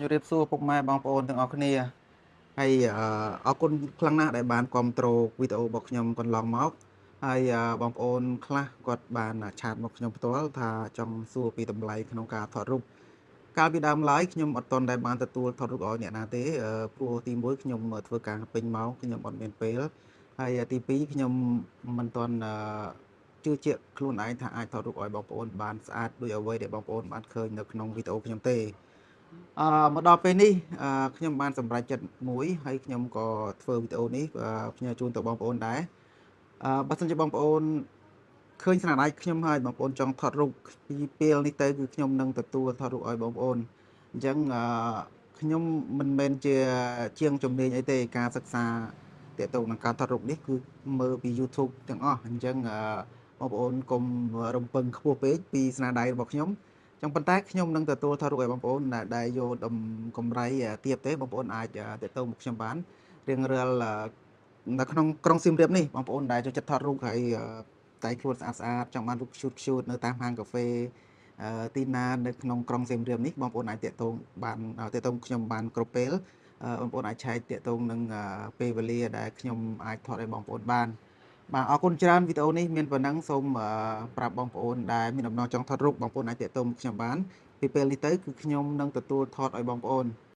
ជម្រាបសួរពុកម៉ែបងប្អូនទាំងអស់គ្នាហើយអរគុណខ្លាំងណាស់ដែលបានគ្រប់គ្រងវីដេអូរបស់ខ្ញុំកន្លងមកហើយបងប្អូនខ្លះគាត់បាន chat មកខ្ញុំផ្ទាល់ថាចង់សួរពីតម្លៃក្នុងការថតរូបកាលពីដើមឡើយខ្ញុំអត់ទាន់ដែលបានទទួលថតរូបឲ្យអ្នកណាទេព្រោះទី1ខ្ញុំធ្វើការពេញម៉ោងខ្ញុំអត់មានពេលហើយទី2ខ្ញុំមិនទាន់ជឿជាក់ខ្លួនឯងថាអាចថតរូបឲ្យបងប្អូនបានស្អាតដូចអ្វីដែលបងប្អូនបានឃើញនៅក្នុងវីដេអូខ្ញុំទេមកដល់ពេលនេះខ្ញុំបានសម្រេចចិត្តមួយហើយខ្ញុំក៏ធ្វើវីដេអូនេះផ្ញើជូនទៅបងប្អូនដែរបើសិនជាបងប្អូនឃើញស្នាដៃខ្ញុំហើយបងប្អូនចង់ថតរូបពីពេលនេះទៅគឺខ្ញុំនឹងទទួលថតរូបឲ្យបងប្អូនអញ្ចឹងខ្ញុំមិនមែនជាជាងជំនាញអីទេការសិក្សាទាក់ទងនឹងការថតរូបនេះគឺមើលពី YouTube ទាំងអស់អញ្ចឹងបងប្អូនកុំរំពឹងខ្ពស់ពេកពីស្នាដៃរបស់ខ្ញុំចឹងប៉ុន្តែខ្ញុំនឹងទទួលថតរូបឲ្យបងប្អូនដែលយកកម្រៃទាបទេបងប្អូនអាចទាក់ទងមកខ្ញុំបានរៀងរាល់នៅក្នុងក្រុងសៀមរាបនេះបងប្អូនដែលចូលចិត្តថតរូបហើយតែងខ្លួនស្អាតស្អាតចង់បានរូប cute cute នៅតាមហាងកាហ្វេទីណានៅក្នុងក្រុងសៀមរាបនេះបងប្អូនអាចទាក់ទងបានទាក់ទងខ្ញុំបានគ្រប់ពេលបងប្អូនអាចឆែកទាក់ទងនឹងពេលវេលាដែលខ្ញុំអាចថតឲ្យបងប្អូនបានបាទអរគុណច្រើនវីដេអូនេះមានប៉ុណ្ណឹងសូមប្រាប់បងប្អូនដែលមានបំណងចង់ថតរូបបងប្អូនអាចទាក់ទងខ្ញុំបានពីពេលនេះទៅគឺខ្ញុំនឹងទទួលថតឲ្យបងប្អូន។